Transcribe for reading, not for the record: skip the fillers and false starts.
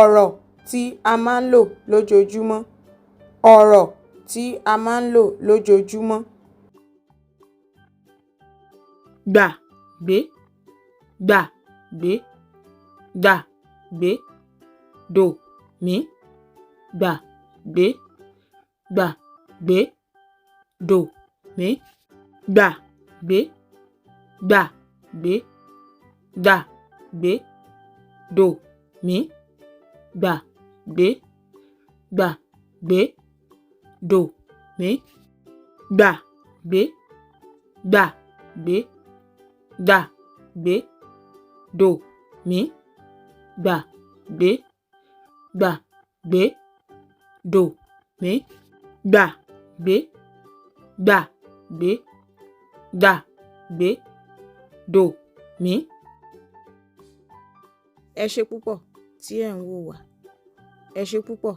Ọ̀rọ̀ tí a máa ń lò lójoojúmọ́. Ọ̀rọ̀ tí a máa ń lò lójoojúmọ́. Gbà gbé, gbà gbé, gbà gbé, dò mí, gbà gbé, gbà gbé, dò mí, gbà gbé, gbà gbé, gbà gbé, dò mí, gbà gbé, gbà gbé, dò mí, gbà gbé, gbà gbé, gbà gbé, dò mí, gbà gbé, gbà gbé, dò mí, gbà gbé, gbà gbé, gbà gbé, dò mí. Ẹ ṣé púpọ̀ tí ẹ̀ ń wò wá. Ẹ ṣé púpọ̀.